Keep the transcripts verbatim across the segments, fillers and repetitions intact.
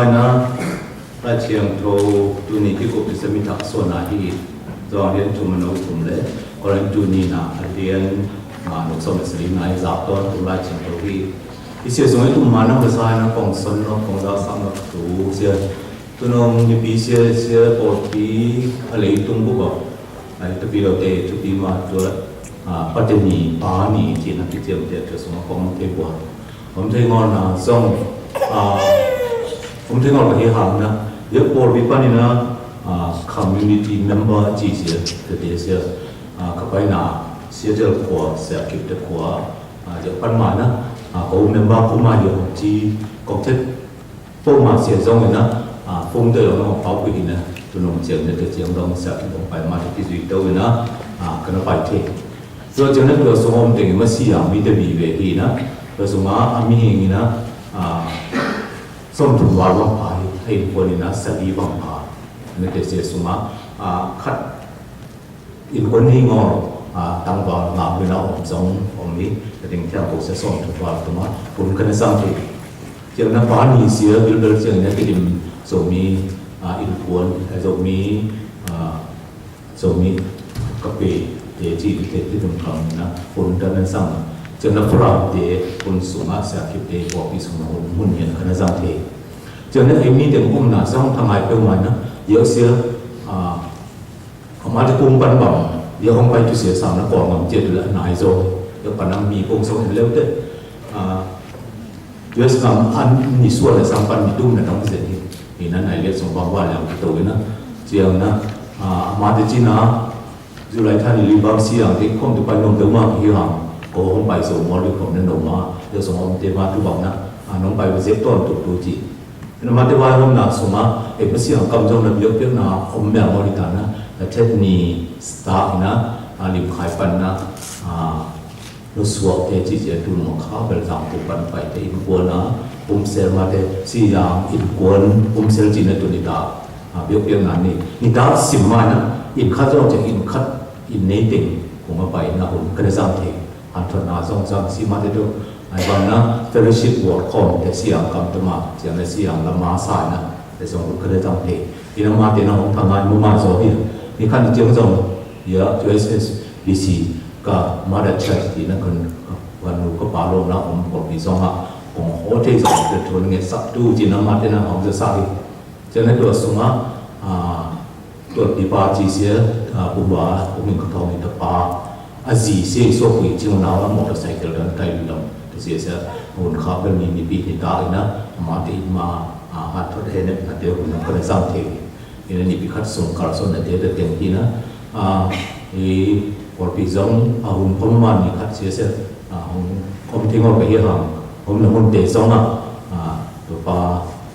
Ina, Lai Thiangtho tuni kikup i semi thak suan ahi, Johan lian thum a neu thum le Korin tuni na a lian nga nuksa masali na i zak tawn tung Lai Thiangtho hi. I sia sung i tum ma na masa ina kong son no kong za sam no tu sia. Tunong nipi sia sia pawlpi a leitung buba. Ai tapi lo te tupi ma tua, ah, pate ni pa ni ci na kiciam te tua sung a kong te bua. Om thei ngol na zong, ah, om thei ngol ka hi hang na, ya pawlpi panina, ah, community member ci sia, te te sia, ah, ka pai na sia tel khua, sia kip te khua, ah, ya pan ma na, ah, ko member kuma ya ci, kong tet, po ma sia zong ina, ah, phone te lo na, pau pi ina, tunong ciang ne te ciang dong sia kip bong pai ma te ki zui tau ina, ah, ka na pai te. Tua ciang na tua sung om teng i masiang mi te vive hi na. Tua sung a, a mihing ina, a, som thum val bang pha hi, a innkuan ina sali bang pha. Na te sia sung a, a, khat innkuan hi ngol, a, tangval ngam ina om zong om hi. Ka ding thiang ko sia som thum val tung a, kun ka na sang hi. Ciang na pa ni sia bilbel ciang ina kidim Zomi, a, innkuan, a, Zomi, a, Zomi ka pe te ci te te tum kam na hun ka na sang. Ciang na Falam te hun sung a sia kip te pawlpi sung na hun hun hian ka na zang thei. Ciang na ei mi teng um na sang thangai pe mai na ya sia, a, a ma te kung pan bang ya hong pai tu sia sang na kawng ngam cia tu la nai zo. Ya pan ang mi kung song en leu te. A, U S gam an ni sual le sang pan ni tum na dang zen hi. Hi na nai le song bang wa liang ki to na. Ciang na, a, a ma te ci na, July tha ni li bang siang te khom tu pai nom deuh ma ki hi hang. Ko hong pai so mo li khom na nom ma. Deuh song om te ma tu bang na. A, nong pai zek ton tu tu ci. Na ma te vai hom na sung a, e ma siang kam zong na biak biak na om mel mo li ta na. Na thet ni sta na, a, lim khai pan na, a, nu suak te ci cia tu nong kha bel zang tu pan pai te innkuan a, um sel ma te, si yang innkuan, um sel ci na tu ni ta, a, biak biak na ni. Ni ta sim ma na, inn khat zong cia inn khat, inn nei teng, kung a pai na hun, ka na zang thei, han thot na zong zang si ma te tu, ai bang na, fellowship work khom te siang kam te ma, cia na siang la ma sa na, te zong hun ka na zang thei. Ina ma te na hong thang ai mu ma zo hi, ni khan ciang zong, ya, U S S B C, ka mother church ti na kan, kan nu ka pa lo na hong ko pi zong a, hong ho te zong te thun nge sap tu, ci na ma te na hong za sa hi. Ciang na tua sung a, a, tua pi pa ci sia, a, pu ba, pu min ka thong ni ta pa, a zi sia i suak pui ciang na la motorcycle dan kai lu dam, te sia sia, hun kha bel ni ni pi ni ta ina, a ma te ma, a, hat thot he ne na te hun ka na sang thei. Ina ni pi khat sung kal son na te te teng hi na, a, i, pawlpi zong, a, hun pom ma ni khat sia sia, a, hong, om thei ngol ka hi hang, om na mun te zong a, a, tua pa,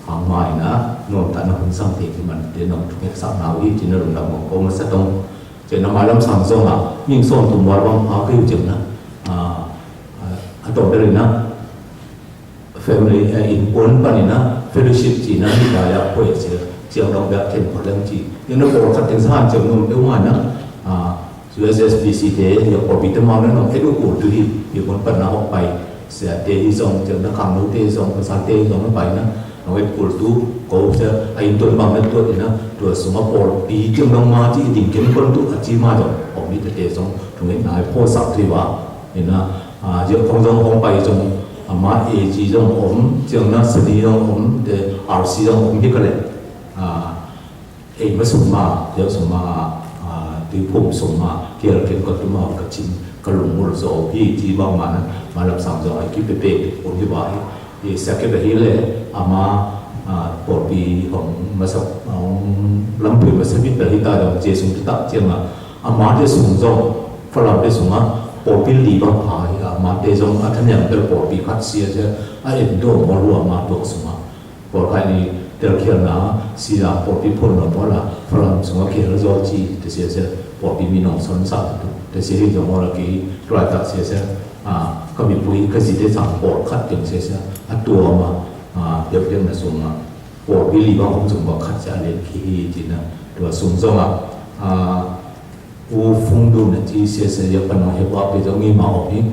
hang mai na, nuam ta na hun sang te ki man te nong thuk nge sak nau hi, ci na lungdam mong ko masa tong. Ci na mai lam sang zong a, ming som tum wal bang pha ka hi u ciang na, a, a, a tong bel na, family, a, innkuan pan ina, fellowship ci na, hi ta ya, ko ya ci, ciang dong bek ken ko leng ci. Ina ko khat teng sa han ciang nong te ma na, a, U S S B C te, ya pawlpi te ma na nong edu ko tu hi, ya kon pan na hok pai, sia te hi zong, cia na khang no te zong, pasal te zong na pai na, nong et kul tu, ko sia, a in tuan bang na tuat ina, tua sung a pawlpi, cia nong ma ci i ding ken kon tu, a ci ma zong, pawlpi te te zong, tung et na, pawsak tu hi ba, ina, a, ya kong zong, kong pai zong, a ma A G zong om, cia na sani zong om, te R C zong om hi ka le, a, Ei, ma sung ma, tia sung ma, a, tui phum sung ma, kial ken ka tu ma, ka cin, ka lungmul zo, hi, ci bang ma na, ma lam sang zo, ai, ki pe pe, tu phum hi ba hi, hi, sia ke pe hi le, a ma, a, pawlpi hong, ma sa, hong, lam pui ma sa bit pe hi ta dong, Jesu tu tak ciang a, a ma te sung zo, Falam te sung a, pawlpi li bang pha hi, a ma te zong, a thaniang pe pawlpi khat sia sia, a en do mo lua ma tuak sung a. Pawlkhat ni telkhialna, sia pawlpi phun lo maw la, Falam sungah khial zaw ci, te sia sia, pawlpi mi nong son sa tu, te sia hi zong maw la kei, tuai tak sia sia, a, ka mipui, ka zi te sang pawlkhat teng sia sia, a tua ma, a, biakbiakna sungah, pawlpi li bang om sung bang khat sia a len khi hi ci na, tua sung zongah, a, U Fung Dun a ci sia sia ya pan ong he pa pe zong i ma ong hi,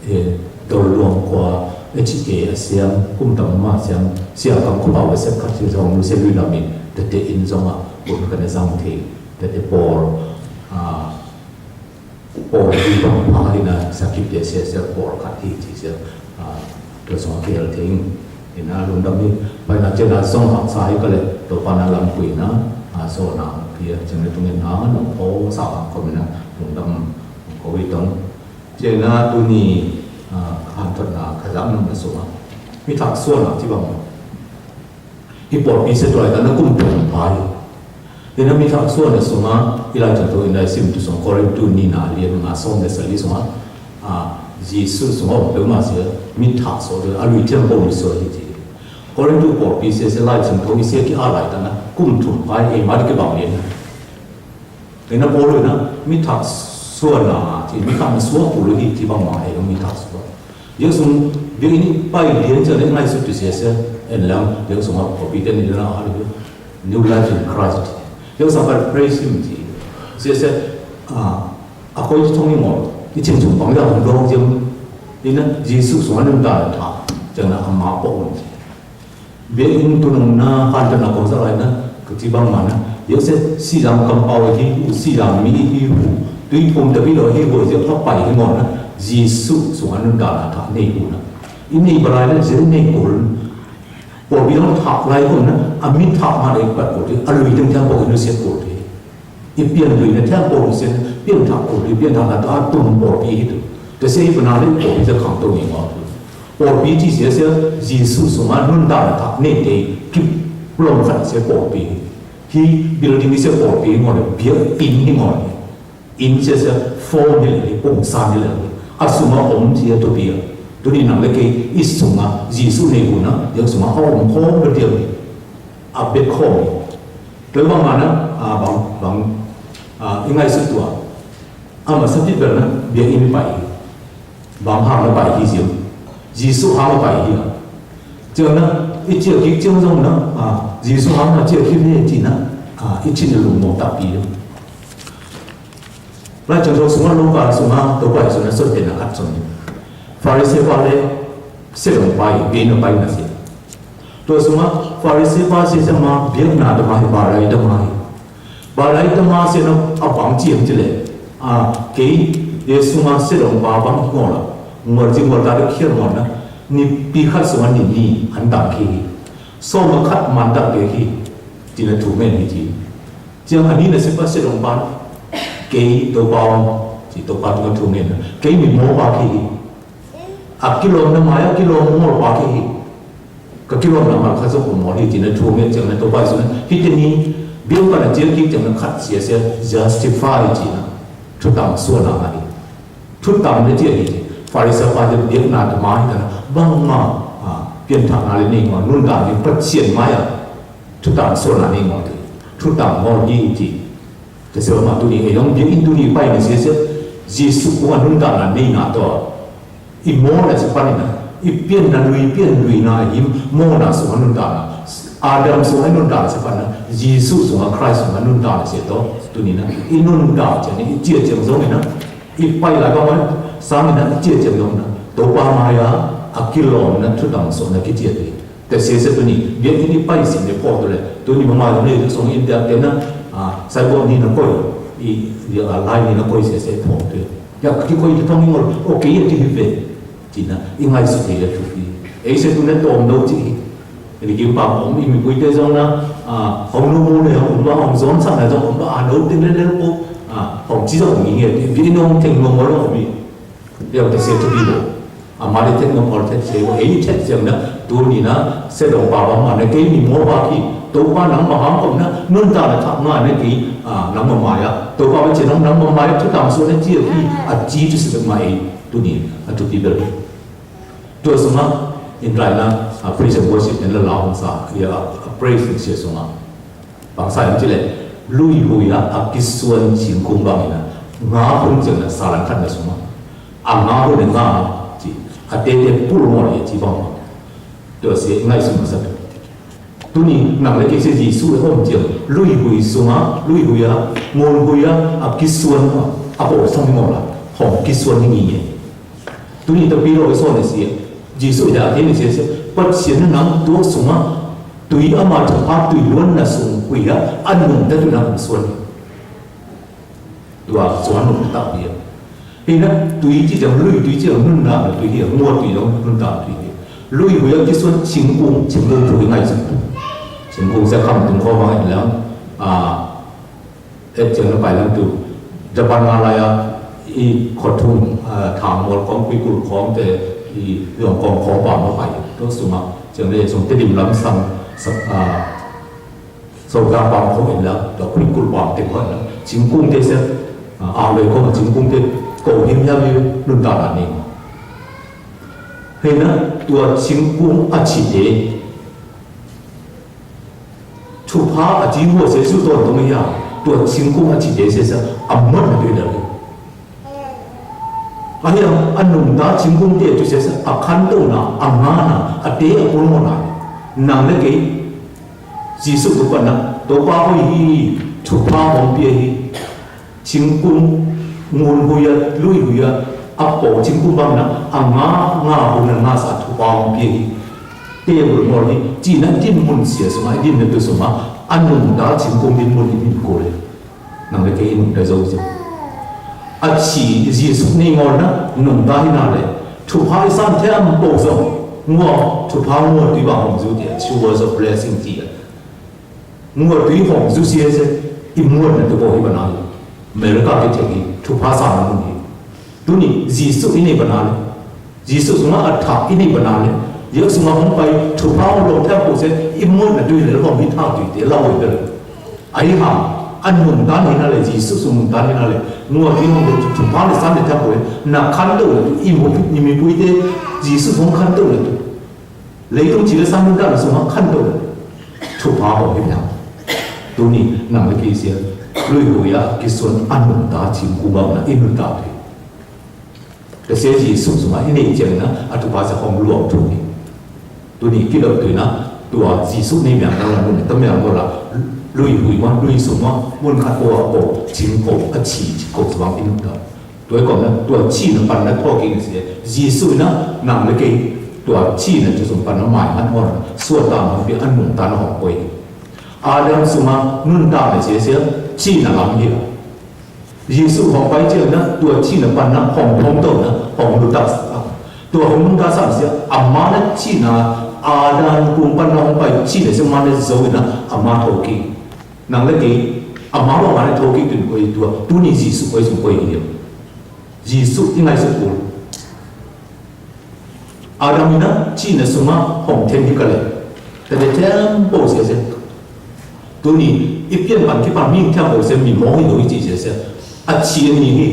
eh, Dol Luang khua, H A a siam, kum tam mah siam, sia kam khua pau a siam khat si zong, lu sia lui lam in, tete in zong a, kun kan a zang thei, tete pawl, a, pawl hi bang pha hi na, sakip te sia sia pawl khat hi ci sia, a, tua zong a kihel thei in, in a lungdam hi, pai na cia na zong haksa hi ka le, tua pa na lam kui na, a, so na, pia, ciang le tung in na, nong ko sa a, ko mi na, lungdam, ko hi tong, Cihna tuni, ah, hanthotna kha zak nung na sungah. Mi thak suan ah ci bang. I pawlpi sia tuai ta na kum thum pai. Ina mi thak suan na sungah, i Lai Siangtho in Lai sim tu sung Korin tu ni na lian nga sawm le sali sungah. Ah, Jesu sungah om peuhmah sia, mi thak suan a lui thiam pawh mi suan hi ci. Korin tu pawlpi sia sia Lai Siangtho i sia ki a lai ta na kum thum pai, ei mah di ki bang lian. Ina pawl ina mi thak suan na ci mi thak na suan kul hi ci bang ma ei mi thak suan. Dia sung dia ini pai dia cia le ngai su tu sia sia en lang dia sung ha kopi ten ina ha dia New Life in Christ. Dia sung pai praise him ci sia sia a koi thong ni mo i chin chung bang dia hong dong jam ina Jesu sung anun ta ta cia na ama pawl ci. Biakinn tu nung na, hanthotna kong zak lai na, ka ci bang mah na, Joseph sihzang kampau hi uh, sihzang mi hi uh, tuiphum tapi lo hi uh, Joseph a pai hi mawh na, Jesuh sungah nuntakna thak nei uh na. I nei bang lai na, Joseph nei kul. Pawlpi dang thak lai kul na, a mi thak mah na i pat kul hi, a lui teng thiang pawh i nusiat kul hi. I pianlui na thiang pawl uh sia, pianthak pawl uh, pianthak na ta tum pawlpi hi tu. Ka sia i pana le pawlpi sia khang to ni ngau tu. Pawlpi ci sia sia, Jesuh sungah nuntakna thak nei te, kip lom khat sia pawlpi. Hi building sia pawlpi ngau le, biakinn hi ngau le. Inn sia sia, form hi le, pongsan hi le. A sungah om sia tu bia. Tuni nang le kei, i sungah, Jesuh nei uh na, dia sungah a om khawm le dia. A bek khawm hi. Tua bang mah na, a, bang, bang, a, i ngaihsut tua. A masa pi bel na, biakinn pai hi. Bang hang na pai hi ziau. Jesuh hang na pai hi a. Ciang na, i ciah kik ciang zong na, a, Jesuh hang na ciah kik hi ci na, a, i cin na lungmong takpi hi. Lai Siangtho sungah Luka sungah, Topa Jesuh na sot pen na khat sung. Pharisee pa le, sedong pai, biakinn pai na si. Tua sungah Pharisee pa sia sia ma biakna tama hi, barai tama hi. Barai tama sia na a bang ciam ci le. A, kei, Jesuh sungah sedong pa bang hi ngol a. Ngol ci ngol ta de khial ngol na. Ni pi khat sungah ni ni an tang khi hi. Sawm a khat man tang de khi. Ci na thu ngen hi ci. Ciang a ni na sia pa sedong pa. Kei Topa ong. Ci Topa tungah thu ngen na. Kei mi maw pa khi hi. A kilawm na mai a kilawm mawl pa khi hi. Ka kilawm na mai kha zong mawl hi ci na thu ngen ciang na Topa Jesuh na. Hi te ni biang pa na ciang kik ciang na khat sia sia justify ci na. Thutang suan na hi. Thutang na ciang hi ci. Pharisee pa ciang biakna ta mai ta na. Bang ma, a, pianthakna le nei ma. Nuntakna le Pasian mai a. Thutang suan na nei ma. Thutang mawl hi ci. Ka sia ma tu ni. Ei long biakinn tu ni pai na sia sia. Jesuh kung a nuntakna nei na to. I mawhna sia panin a, i pianna lui, pianluina a hi mawhna sungah nuntakna, Adam sungah i nuntakna sia panin a, Jesuh sungah Christ sungah nuntakna sia tawh, tuni na, i nuntak ciang i ciah ciang zong in a, i pai lai bang a, sang in a, i ciah ciang zong in a, Topa mai a, a kilawmna thutang sungah na kiciah hi. Tua sia sia tuni, biakinn i pai sin le pawh tu le, tuni mama zong le, sung in tiak tena, a, saibawh ni na koi, i, i, a, lai ni na koi sia sia pawh tu le. Ya, ka kikoi tu thong i ngol, okay, a ti hi ve. Ci na, i ngaihsut thei le thupi. Ei sia tu na tawm lo ci hi. Ni kim pa om, i mipuite zong na, a, hong nu mu le, hong ba, hong zon sa na zong, hong ba, a, no ting le le ko, a, hong ci zong mi nge, ti, bi nong teng nong mo lo mi. Leo te sia thupi lo. A ma le teng nong ol te sia, ei te sia na, tu ni na, se dong pa ba ma na, kei mi mo ba ki, to pa nang ma hang kom na, nun ta na thak ma na kei, a, nang ma ma ya, to pa ba cia nang, nang ma ma ya, tu tang so na cia ki, a ci tu sia ma ei, tu ni, a thupi bel. Tua sungah, in lai na, a, praise and worship, in la la hong sa, ya, a, praise and sia sungah. Bang sa in ci le, lui hui a, a kisuan singkung bang in a, nga hun ciang na, salan khat na sungah. A nga hun a nga, ci, a tete pul ngol e ci bang. Tua sia, ngai sungah sa tu. Tuni, nang le kei sia Jesuh e om ciang, lui hui sungah, lui hui a, ngun hui a, a kisuan a, a bo song ngol a, hong kisuan ni ngi e. Tuni tapi lo i suan le sia. Jesuh hi a, kei ni sia sia, Pasian in nang tua sungah tui, ama thupha tui luanna sung khui a, a nungta tui nang suan hi. Tua sungah nungta hi a. Hi na, tui ci ciang, lui tui ci ciang nuntakna tui hi a, ngua tui zong nuntakna tui hi a. Lui hui a kisuan singkung, singkung tui ngaihsun. Singkung sia kham tung khawng bang en leng, a, et ciang na pai lam tu Japan nga lai a, i khot thum, a, thang mual khawng, kuikul khawng te, i zong khawng khawng pam ma pai. Tua sungah ciang le sung Tedim lam sang, sang, a, Sawltak pam khawng en la, tua kuikul pam te khawng en la, singkung te sia, a, a lei khawng singkung te ko himhiam hi, nuntakna nei. Hei na, tua singkung a ci te thupha a ci hua sia su tawntung hi a, tua singkung a ci te sia sia a muan na tui lel hi. A hiang a nungta singkung te tu sia sia a khantona, a ngana, a te a pulmona. Nang le kei Jesuh tu pan na, Topa hoih hi, thupha hong pia hi. Singkung ngun hui a, lui hui a, a paw singkung bang na, a nga, nga hun a nga sa thupha hong pia hi. Te a bul mawl hi, cihna dinmun sia sungah, dinna tu sungah, a nungta singkung dinmun hi, min kul hi. Nang le kei i nungta zo sia. A ci Jesuh nei ngawl na, nungta hi na le, thupha i san thiam po zong, ngua, thupha ngua tui bang hong zu tia, showers of blessing tia. Ngua tui hong zu sia sia, i muan na tu bo hi bana hi. America ki thek hi, thupha sa na mun hi. Tuni, Jesuh i nei bana le. Jesuh sungah a thak i nei bana le. Jesuh sungah hong pai, thupha hong lawm thiam ko sia, i muan na tui le hong hi thak tui te, lau i bel. A hi hang, a nungta nei na le, Jesuh sung nungta nei na le. Ngua tui hong lawm thupha le san le thiam ko le. Na khan do le, i mu, i mipui te, Jesuh hong khan do le tu. Leitung ci le sang nuntakna sungah khan to thupha hong hi piang. Tuni nang le kei sia, lui hui a kisuan a nungta cingkung bang na i nunta hi. Te sia Jesuh sungah i nei ciang na a thupha sia hong luang thu hi. Tuni kidop tui na tua Jesuh nei miang na la nun ta miang ko la lui hui ma, lui sung ma, mun khat ko a ko, cingko, a ci, cingko sung bang i nunta. Tua i kawmna, tua cihna panna thawhkik na sia. Jesuh in a nang le kei tua cihna cu sung panna maiman hong suahtakna hong pia, a nungta na hong poi hi. Adam sungah nuntakna sia sia cihna lam hi a. Jesuh hong pai ciangna tua cihna panna hong thongtona hong nuntaksak a. Tua hong nuntaksak sia, amah na cihna Adam kung panna hong pai cihna sia amah na zo in a, amah thawhkik. Nang le kei, amah bang amah na thawhkik tun koi tua, tuni Jesuh koi sung koi hi. Jesuh i ngaihsut kul. Adam in a cihna sungah hong then hi ka le. Ka le thiam po sia sia. Tuni i pian pan kipan mi thiam po sia, mi mawng hi lo i ci sia sia. A ci a ni hi.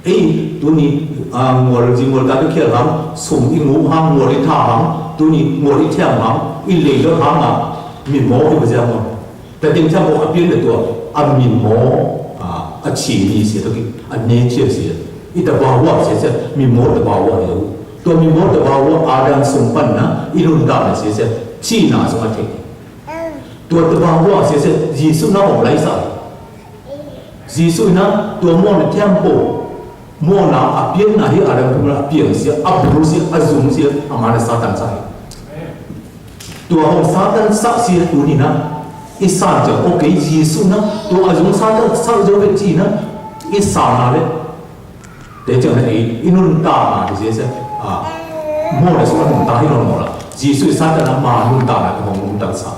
Ei, tuni, a, ngual zi ngual ta tu khial hang, sum i nguh hang, ngual i tha hang, tuni ngual i thiam hang, i lei lo hang a, mi mawng hi po sia mawng. Ka teng thiam ko a pian le tua a mimaw, a, a ci ni sia, tua ki a nature sia. I tabawa sia sia, mimaw tabawa hi lo. Tua mimaw tabawa Adam sung panna i nuntakna sia sia, cihna sung a thei. Tua tabawa sia sia, Jesuh na hong laisa. Jesuh na tua mawhna thiam po. Mawhna a pianna hi Adam kung a piang sia, a bul sia, a zung sia, amah na Satan sa hi. Tua hong Satan sak sia tuni na i san ciang, okay, Jesuh na tua a zung Satan sak zo ve ci na i san na le. Te ciang na ei i nuntakna te sia sia, a, mawhna sung a nuntak hi lo mawh la. Jesuh i Satan a ma nuntakna te hong nuntak sa.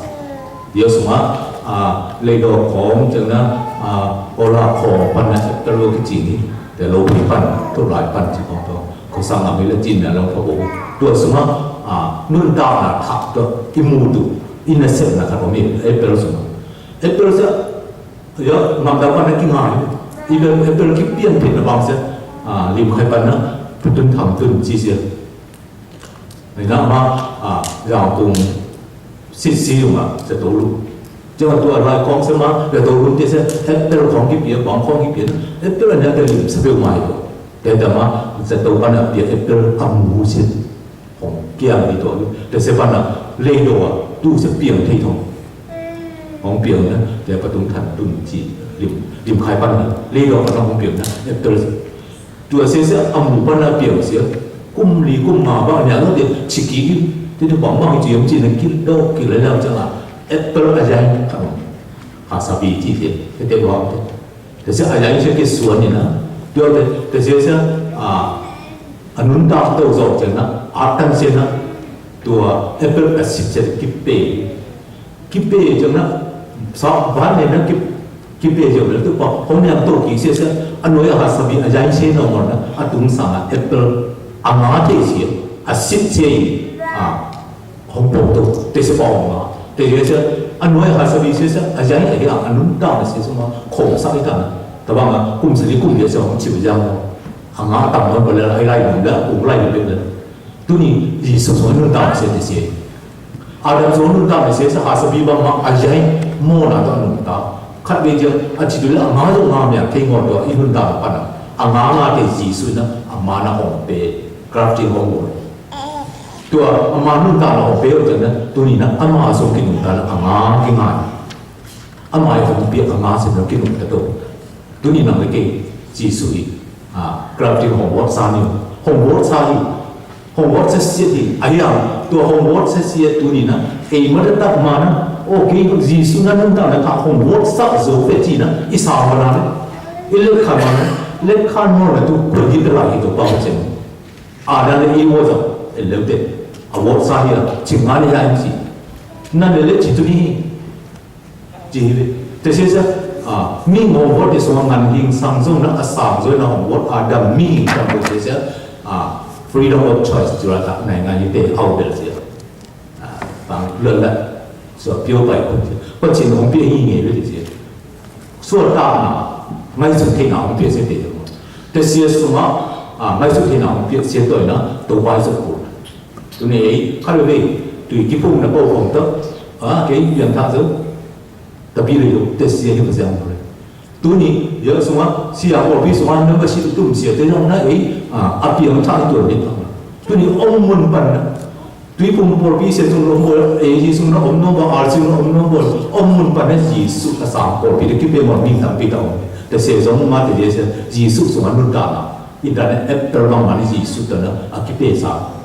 Dio sungah, a, leido khawng ciang na, a, ola khawng pan na apple lo kici ni, te lo pi pan, tuk lai pan ci khawng to. Ko sang a mi le cin na lo pa bo. Tua sungah, a, nuntakna thak to, i mu tu, i nasepna khat om i apple sungah. Apple sia, ya, ngamdang pan na kingai. I apple kipian phin na bang sia, a, lim khai pan na, putun tham tun ci sia. Nai na ma, a, Zangkung sitsi zong a, sa to lu. Ciang a tua lai khawng sa ma, sa to lu te sa, apple khawng kipia, bang khawng kipia, apple a nia te lim sa peuh mai lo. Te ta ma, sa to pan a pia apple a mu sin. Hong kiang di tua lu. Te sa pan a, lei do a, tu sa piang thei thong. Hong piang na, te pa tung than tun ci, lim, lim khai pan na, lei do pan a hong piang na, apple sa. Tua sia sia a mu pan a piang sia. Kum li kum nga bang a niang lo te, ci kik in, te tu bang bang ci om ci na kil do kil le lau ciang a, apple a yai kha lo. Hasabi ci te, te te lo te. Te sia a yai sia ki suan ni na. Tua te, te sia sia, a, a nuntak to zo ciang na, a tan sia na, tua apple a sip sia kipe. Kipe ciang na, sa ban ne na ki, kipe ciang na, tu pa, hong niang to ki sia sia, a nuai a hasabi a yai sia na ngol na, a tung sang a apple, a nga te sia, a sip sia i, a, hong pok to, te sia pa hong nga, te sia sia, a nuai a hasabi sia sia, a yai a hi a, a nuntak na sia sia ma, khong sa i ta na, ta bang a, kum sa li kum sia sia hong ci ba yai ma, a nga tam ma ba le, a lai lai kum le, a kum lai kum le, Tuni Jesu sung a nuntak sia te sia. Adam sung a nuntak sia sia, hasabi bangmah a yai mawhna tawh a nuntak. Khat vei ciang a ci tu le a nga zong nga miak thei ngawn tua i nuntak pan a. A nga nga te Jesu in a, a man a hong pe. Grafting hong ua. Tua a man nuntak na hong pe uh ciang na, tuni na ama sung kinungta na a nga kingai. Ama i hong piak a nga sia na kinungta to. Tuni nang le kei Jesu hi, a, grafting hong vawt sa ni, hong vawt sa hi, hong vawt sa siat hi, a hiang, tua hong vawt sa siat tuni na, ei mata tak ma na, o kei Jesu na nuntak na kha hong vawt sa zo pe ci na, i sa ma na, i let khan ma na, let khan ma na tu kul hi ta lai hi to pa ma cen. A dan le i vawt sa, e leu te, a vawt sa hi a, cing nga ni ya in si. Na le le ci tuni hi. Ci hi ve. Te sia sia, a, mi ngawng vawt te sung a ngan hing sang zong na a sang zong na hong vawt a dam mi hing sang zong sia sia, a, freedom of choice ci ra ta nai ngai te hau bel sia. A, bang lon la, sua pio pai kun sia. Kun cin hong pia hi nge ve te sia. Sua ta na, ngai suk te na hong pia sia te sia. Te sia sung a, a, ngai suk te na hong pia sia toi na, to pai suk kun. Tuni ei, khat ve, tui kiphung na pau khong ta, a, kei piang ta zo. Tapi le lo, te sia hi pasiang lo le. Tuni, ya sunga, sia pawlpi sunga, membership tum sia, te zong na ei, a, a piang ta i tuan ni pang. Tuni om mun pan na. Tui pum pawlpi sia sung lo om bol, ei hi sung na om no ba, ar sung na om no bol, om mun pan na Jesu a sang pawlpi, te kipe mo mi tam pi ta om. Te sia zong ma te sia, Jesu sunga nun ta na. Internet app tel bang ma ni Jesu ta na, a kipe sa.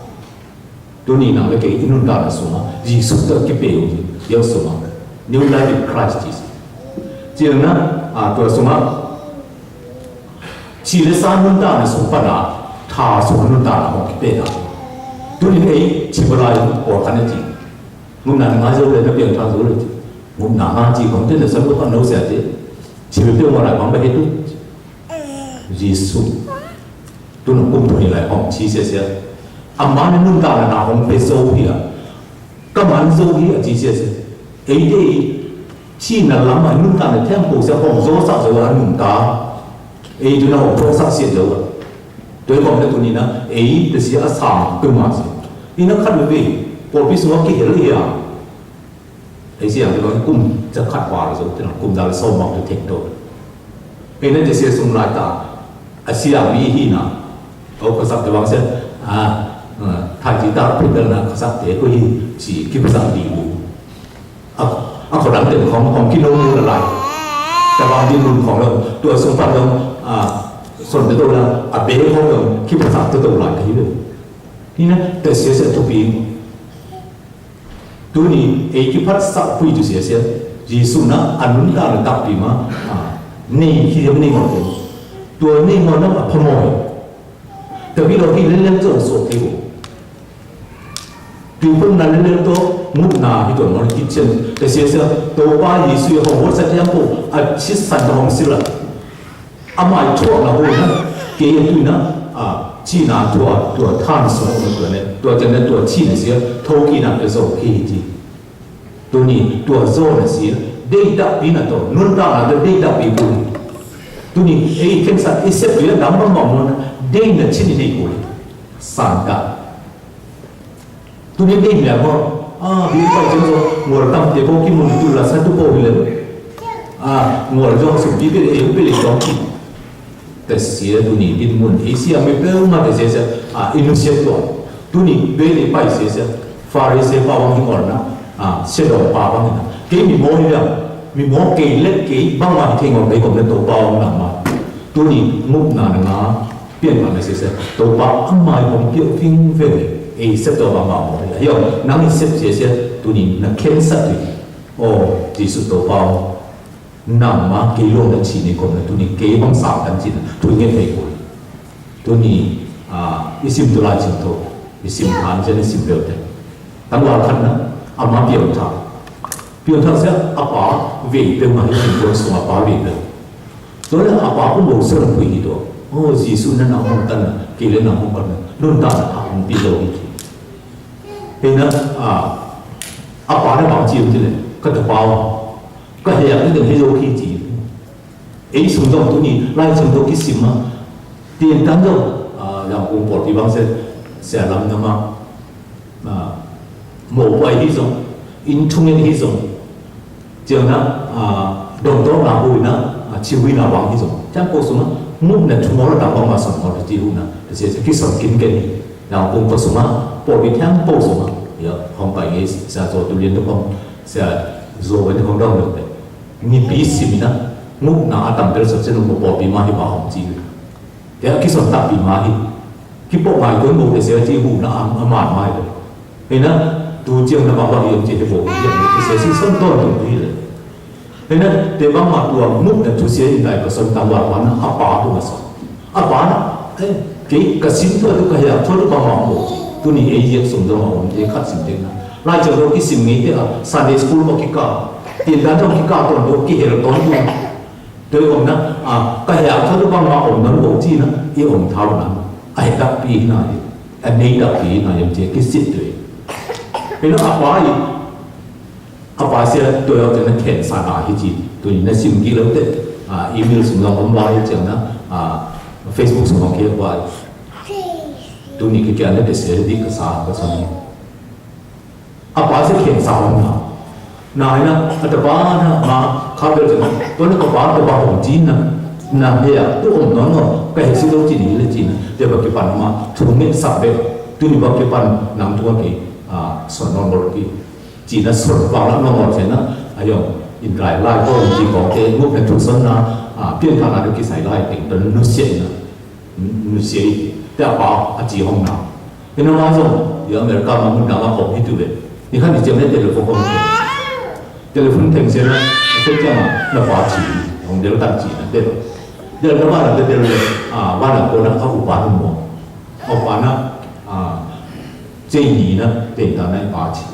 Tuni nang le kei i nuntakna sungah Jesuh tawh kipe uh hi, ziau sungah New Life in Christ Jesus. Ciangin ah, tua sungah ci le sa nuntakna sung pan a tha sungah nuntakna hong kipe na. Tuni ei ci bawlai pawlkhat na ci. Ngumna na ngai zo le na piangthak zo le ci. Ngumna ngai ci khong te na san ko pan no sia ci. Ci le piang bawlai bang ba he tu. Jesuh. Tun kum thum hi lai hong ci siasia. Amah na nuntakna na hong pe zo hi a. Ka man zo hi a ci siasia. Eite i cihna lam a nuntakna thempo sia hong zo sak zo a nuntak. Ei tuna hong zo sak sia zo a. Tua i bawm na tuni na ei ta sia a sang tua ma sia. I na khat ve pawlpi sungah kihel hi a. Ei siang te bang kum za khat var zo te na kum za le sawm bang te theng to. Ei na te sia sung lai ta a siang mi hi na. Au khasak te bang sia a thai ti ta put na khasak te ko hi si ki khasak di lu. A a khodang te khong khong ki no mu la lai. Ta bang di mun khong lo tua sung pan lo a son te to la a be khong lo ki khasak te to lai te hi lo. Hi na te sia sia thupi. Tuni ei kiphatsak pui tu siasia Jesuh na a nuntakna takpi ma a nei hi a nei ngawt tua nei ngawt na a phamawh. Tapi lo hi lelel tawh suak thei uh. Tuiphumna lelel tawh ngupna hi tuan ngawt hi cian ta siasia Topa Jesuh i hong huatsak hiam po a citsan ta hong sila. Amah i thuakna hoihna kei a tuina a cihna tua tua than sung a om tua ne tua ciang ne tua cihna sia thokihna pia zo hi hi ci. Tuni tua zawhna sia deih takpina tawh nuntakna tawh deih takpi kul hi. Tuni ei khensat i sep tui a dam bang bang muan deihna chin i nei kul hi. Santa. Tuni dei mia ko a bi pa jong so ngol tam te ko ki mun tu la sa tu ko hi le a ngol jong so bi pe e pe le jong ki ta sia tuni din mun e sia mi pe ma ta sia sia a inu sia to tuni be le pai sia sia Pharisee pa wang ngol na a sia dong pa wang na ke mi mo ni la mi mo ke le ke bang ma ke ngol be ko le to pa wang na ma tuni ngupna na nga Pianpha na siasia, Topa a mai hong piak vingveng e, ei sep tawh bangmah maw. Hia, nang i sep siasia, tuni na khensat hi. Aw, Jesuh Topa aw, nangmah kei lawng na ci ni kawm na tuni kei hong sang kan ci na, thu i nget thei kul. Tuni, ah, i sim tu lai cin tho, i sim than cian i sim bel te. Tangval khat na, ama piang thak. Piang thak sia, a pa vei peuh mah hi, sim buang sung a pa vei peuh. Tua leh a pa kum lo sung pui hi tua. Oh, Jesuh na nang hong tan na, kei le nang hong pan na, nun tan na, a hong pi lo hi. Hei na, a, a pa na bang ci om ci le, ka tapa aw, ka hei a, ni deng hei zo khi ci. Ei sung dong tuni, lai sung dong kisim a. Tien tan dong, a, yang kung por ti bang se, se lam na ma. Ah, mopai hi zong, inn thungen hi zong, ciang na, ah, dongtawkna huina, ah, ci huina bang hi zong. Ciang ko sungah, mukna thumawh lo dang bang ma song mawh lo ci huina. Sia sia kison kin ken hi. Yang kung ko sungah, pawlpi thiang po sungah. Ya, hong pai ngi sia zo tu lian tu kong, sia zo wen hong dong lo te. Ngi pi simina, mukna a tam bel sa chen lo pawlpi ma hi ba hong ci huina. Te a kison takpi mah hi. Kipawh ngai tuan bo te sia ci huhna a, a man mah hi. Hei na, tu ciang na bang bang hiam ci hi bo hiam te sia ci son tawn tung hi le. Hei na, te bang mah tua mukna thusia in dai ka son tang bang bang na a pa tu ka son. A pa na, eh, kei ka sin tua tu ka hiam tua tu bang mah bo. Tuni ei hiam sung dong a om te khat sim te na. Lai ciang dong kisim ngei te a Sunday school mah kika. Tin dan dong kika tuan dong kihel tuan tuan. Tua i omna, a, ka heh a thatu bangmah om nawn lo cihna, i om thau na, a heh takpi hi na hi, a nei takpi hi na hi, om ci a kisit tua hi. Hi na a pa hi, a pa sia tua hi a tua na khen sa na hi ci, tuni na sim kik lo te, a, email sung na om ba hi ciang na, a, Facebook sung na khe ba hi. Tuni kikia na te sia di ka sa, ka sa ni. A pa sia khen sa hong na. Na hi na, a tapa na, ma, kha bel sia na, tua na ka pa, tapa hong ci na, na hia, tu om nawn nawn, ka heh si lo ci ni le ci na, tua ba kipan ma, thu ngen sak bel, tuni ba kipan nang tua kei, a, son nawn nawn ki, ci na son vang nawn nawn sia na, a yong, in rai lai ko, ci ko te, nguk na thu son na, a, pian tha na, kisai lai, teng, tua na nu sia na. Nusia hi, tua pa a ci hong na. Hi na ma zong, i America ma mun dang a hong hi tu ve. Ni khan i ciam le telephone hong hi. Telephone theng sia na, a tek ciang a, na pa ci, hong del tan ci na del. Del na ba na del le, a, ba na ko na a upa nu mo. A upa na, a, cei ni na, ten ta na i pa ci.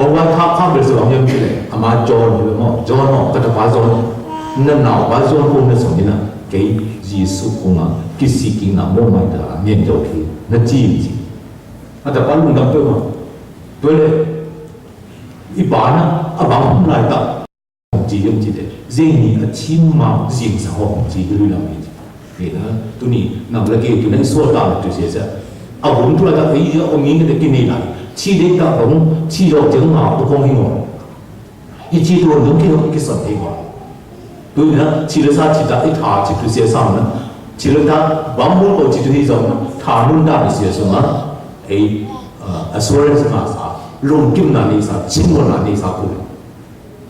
Hong vai khak khak bel sia bang hiam cih leh, ama John hi lo maw, John maw, ka tapa John, na naupa John kong na sung hi na, kei Jesuh kong a, kisik kikna mawhmai ta, ngen zo khi, na ci in ci. A tapa lungdam peuh maw, tua leh, i pa na, a bang hun lai ta, hong ci hiam cih leh, zing ni a thim ma, zing sa hong ci hi lui lam hi ci. Hi na, tuni, nang le kei tuni i sual ta le tu sia sia. A hun tu lai ta, ei, a ong ing te kinei lai. Ci dei ta kong, ci lo ciang ma, tu kong hi ngol. I ci tu dong ki, ki son hi ngol. Tuni na, ci le sa ci ta, i tha ci tu sia sa na. Ci le ta, bang mun ko ci tu hi zong na. Tha nun ta ni sia sung na. Ei, a, assurance ma sa. Lungkim na ni sa, cin mo na ni sa ku.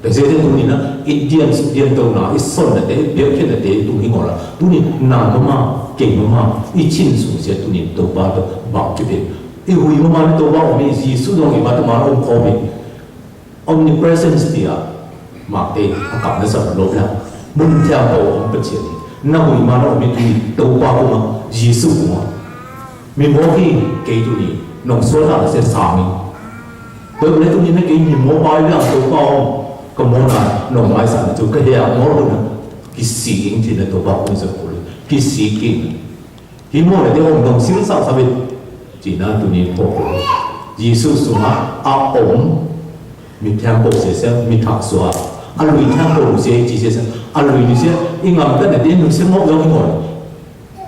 Tua sia tuni na, i diam suk diam to na, i son na te, i biak khiat na te, tung hi ngol a. Tuni nang mama, kei mama, i cin sung sia tuni Topa tawh bang kibang. I hui mama na Topa om i, Jesuh zong i ma tuma om khawm i. Omnipresence tia, mak te, a kam na sa lo na. Mun thiang ko om Pathian i. Na hui ma na om i tuni Topa kuma, Jesuh kuma. Mi mawk hi kei tuni, nong sual ta na sia sang i. Tua le tuni na kei mi mawk pai liang Topa om, ka mawk na nong maisak na tu ka hia mawk na. Kisik ing ci na Topa kum sa kul, kisik ing. Hi mawk na te om nong sil sa sa bit. Ci na tuni pawh kul. Jesuh sungah a om, mi thiang ko sia sia, mi thak sua. A lui thiang ko sia, ci sia sia. A lui ni sia, i ngam ta na te nu sia mawk zong i mawk.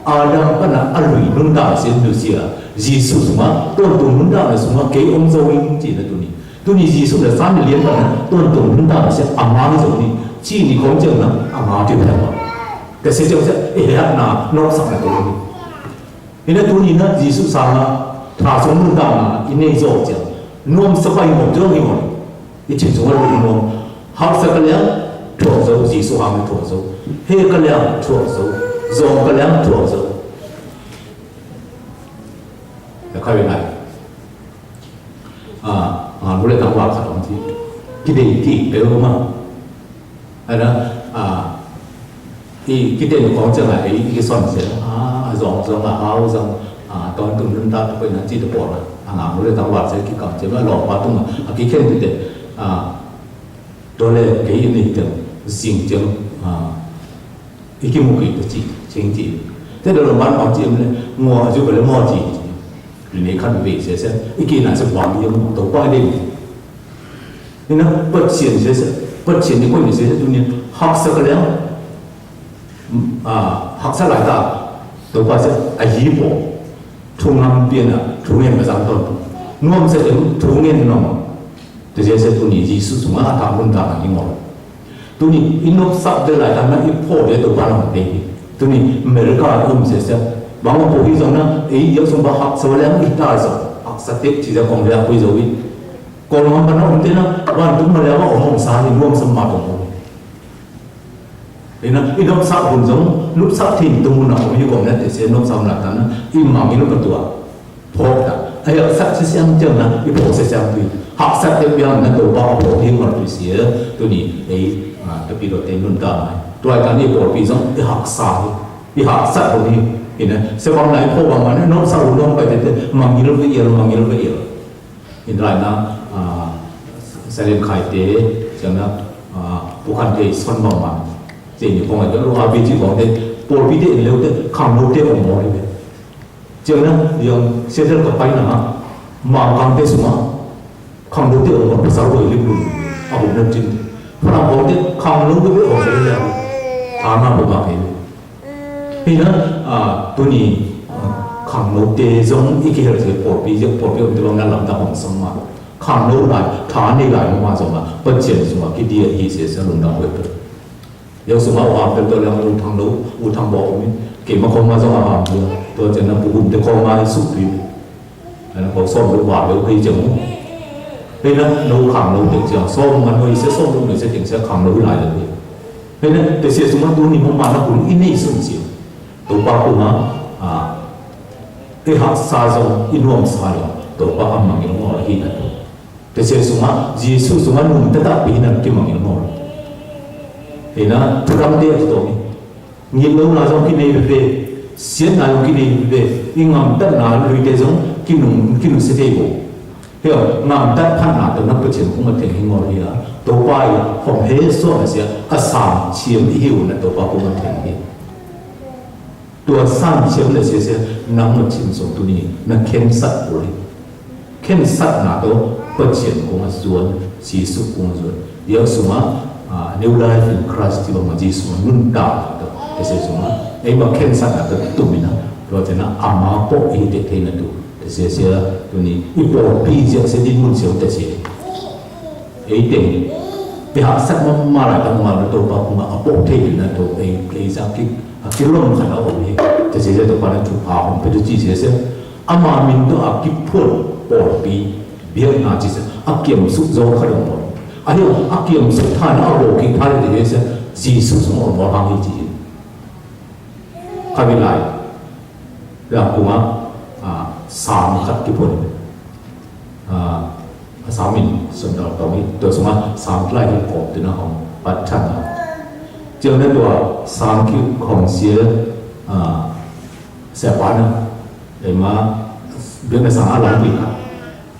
Adam pana a lui nuntakna sia nusia, Jesuh sungah, tawntung nuntakna sungah kei om zo ing ci na tuni. Tuni Jesuh le san lian pana tawntung nuntakna sia a ngang zo ni, ci ni khawng ciang na a ngang tiu pia ma. Ka sia ciang sia, e hehna, nawksakna kei ni. Hi na tuni na Jesuh sangah, tha sung nuntakna, i nei zo ciang, nuam sa pai ngawm zo ni ngawm. I cin sungah lut nuam. Haksa ka liang, thuak zo, Jesuh hang thuak zo. He ka liang, thuak zo. Zong ka liang thuak zo. Ka khai lai. A, a, lu le tang wa khat om ci. Ki dei ki pe ma. Ai na, a, i ki dei kong ciang a ei i son se. A, zong zong a hau zong. A, ton tung nun ta ko na ci to ko na. A, na lu le tang wa se ki kam ce ma lo pa tung a. A ki khen ti te. A, to le ke i ni te. Zing ciang. A, i kimu kei ta ci, cing ci. Te da lo man pang ci em le, ngua a zu ka le ngua ci. Li nei khan ve se se, i ki na se wang yem to pa le. Ina Pathian se se, Pathian ni ko ni se se tu ni haksa ka le. A, haksa lai ta, to pa se a yi po. Thu ngam pian a, thu ngen ka zang ton. Nuam se em, thu ngen nuam. Te sia sia tuni Jesu sungah a thamun dan a i ngol. Tuni i nopsak de lai dan a i pho de Topa nong te hi. Tuni America a um sia sia. Bang a pho hi zong na, ei dia sung ba haksa wa liang i ta zong. Haksa tek ci sia kong liang pui zo i. Kong lam ba na um te na, ban tung ma liang ba om om sa hi, nuam sa ma tong om. Ina, i nopsak hun zong, nopsak thin tung hun a om hi kong na te sia nopsak hun a tan na, i mang i nop a tua. Phawk ta. A hiah sak sisiang ciang na, i phawk sisiang tui. Haksak te piang na Topa a phawk ding ngal tui sia. Tuni, ei, a, tapi lo te nun ta mai. Tuai kan i pawlpi zong, i haksa hi. I haksak lo hi. Ina, se bang na i phawk bang na, nong sa u nong pai te te, mangil ve ial, mangil ve ial. In rai na, a, Salen khai te, ciang na, a, pukhan te son bang man. Te ni kong a, lo a bi ci kong te, pawlpi te in leu te, khang lo te ong mo hi ve. Ciang na, yang Seattle ka pai na, Mangkang te sung a, khang lo te ong pasal ko i lim lum, a buk na cin. Falam kong te, khang lo te ong sa ya, a na bu ba kei. Hi na, a, tuni, a, khang lo te zong i kihel te pawlpi, zong pawlpi om te bang na lam ta hong sang ma. Khang lo lai, tha nei lai ma zong a, Pathian sung a kidia hi se sa lungdam hoih pe. Yau sung a u ham pel to liang u thang lo, u thang bawk mi. Keima khawng ma zong a ham tua. Tua cian na pu hum te khawng ma i suk pi. Ana ko sawm lo wa lo hei ciang mu. Hei na no khang lo teng ciang sawm ngan hoi sia sawm lo noi sia teng sia khang lo lai lo hei. Hei na te sia sung a tu ni mo ma na kun i nei sun sia. Topa kung a, a, i haksa zong, i nuamsa zong, Topa a mangil ngawh hi na tu. Te sia sungah, Jesuh sungah nungta takpi hinan kimangin maw. Hina, thudamte a kituak hi. Ngitlohna zong kinei veve, siatna zong kinei veve, i ngamtatna luite zong kinung, kinungsia thei bo. Hia, ngamtat phatna tawh na Pathian kungah theng hi ngawl hi a, Topa i hom he suak a sia, a sang thiam i hi uh na Topa kungah theng hi. Tua san thiam le siasia nang na thim sung tuni na khensat ul hi. Khensatna tawh Pathian kungah zuan, Jesuh kungah zuan. Dia sungah, ah, New Life in Christ ti bangmah Jesuh sungah nuntakna tawh, te sia sungah eimah khensatna tawh tumin a, tua cianah ama pawh i hi tek theina tu, te siasia tuni i pawlpi ziahsia dinmun siau te sia. Ei teng i haksat mahmah lai tangmal na Topa kungah a pawh thei ding na to ei, ei zak ki, a kilom khat a om hi. Te sia sia Topa na thupha hong pia tu ci sia sia. Ama min tawh a kiphuan pawlpi biakna ci sia a kiamsuk zo khat a om. A hi a kiamsuk than a bawl kik pha le te sia Jesuh sung a om hang hi ci hi. Khavilai. Tua kungah, ah, sam khat kiphuan. Ah, a sam in sundal tawng hi. Tua sungah sam tlai hi kawm tina hong pat than a. Ciang na tua sam ki hong sia, ah, siapa na. Eima, biakna sang a lang pi khat.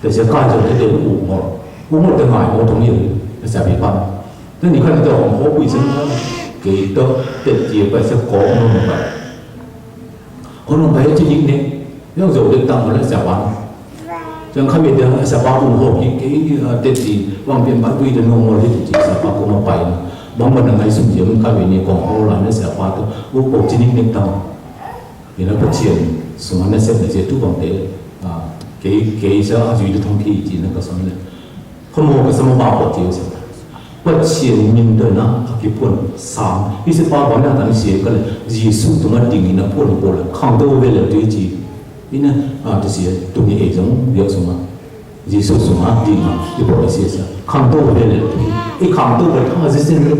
Te sia kai zong te te u ngol. U ngol te ngai ngol tong yau. Te sia pi pan. Te ni khan te hong ho kui sen. Kei to te ti pa sia ko ngol nong pai. Ko nong pai ti dik ne. Yau zo de tang le sia pan. Jang kami te sia pa u ho ki kei te ti wang pian pa kui te nong ngol ti sia pa ko ma pai. Bang ban ngai sum ti kami ni ko ho la ne sia pa to. U ko ti dik ne tang. Ina Pathian sungah na sep na zia tu bangte, ah, kei, kei sa a zui tu thong ki ci na ka sam le. Khomo ka sam a ba ko ci sa. Pathian min dona a kiphuan sam. I se pa ba na tan sia ka le. Jesuh tungah ding ina phuan ko le. Khang to ve le tu ci. Ina, ah, tu sia tu ni e zong bia sungah. Jesuh sungah ding a i phuan sia sa. Khang to ve le tu. I khang to ve thang a zi sin le.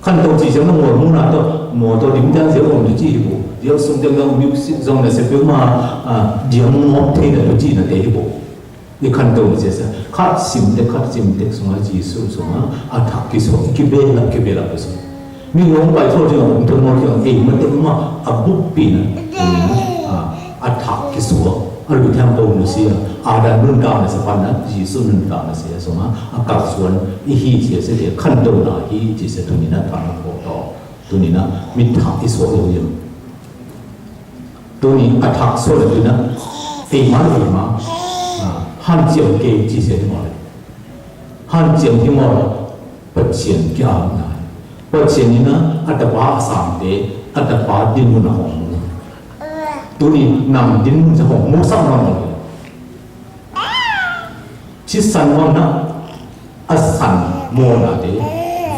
Khanto cih ciang na mual muhna tawh, mual tawh dim tiang ziau om tu ci hi bo. Ziau sung tiang na music zong na se peuhmah, ah, diam ngawp thei na tu ci na te hi bo. I khanto na sia sia. Khat sim tek, khat sim tek sungah Jesuh sungah a thak kisuak, i kibelap, kibelap tu sung. Mi ngawng pai thaw ding a om tawh ngawng kiang ei mate mah a buppi na. Ah, a thak kisuak. A lui thiang ko nu sia. Adam nuntak na sia pan na, Jesuh nuntak na sia sungah a kalsuan i hi sia sia te khanto na hi ci sia tuni na thang ko tawh. Tuni na mi thak i suak lo hiam. Tuni a thak suak lo tuni na ei ma lo ma. Ah, hanciam kei ci sia hi maw le. Hanciam hi maw le. Pathian kia na. Pathian in a tapa a samte, a tapa dinmun a hong mu. Tuni nang dinmun a hong mu sam na maw le. Ci san mawhna, a san mawhnate,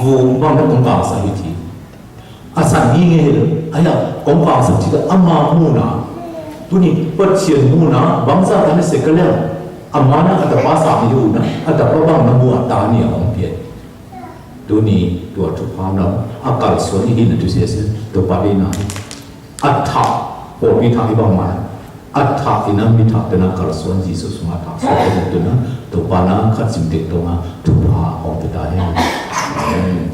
vung bang na kong kangsak hi ci. A san hi ngei hi lo, a ya kong kangsak ci ta ama muhna. Tuni Pathian muhna, bangsa ta na se ka liang, ama na a tapa sa mi hu na, a tapa bang na mu a ta ni a hong pian. Tuni tua thupha na, a kalsuan i hi na tu sia sia, tua pa dei na. A thak, pawlpi thak i bang mah a thak in a mi thak tena kalsuan Jesuh sungah thak suak tena tena Topa na khat sim tek tonga thupha hong pia ta hen. Amen.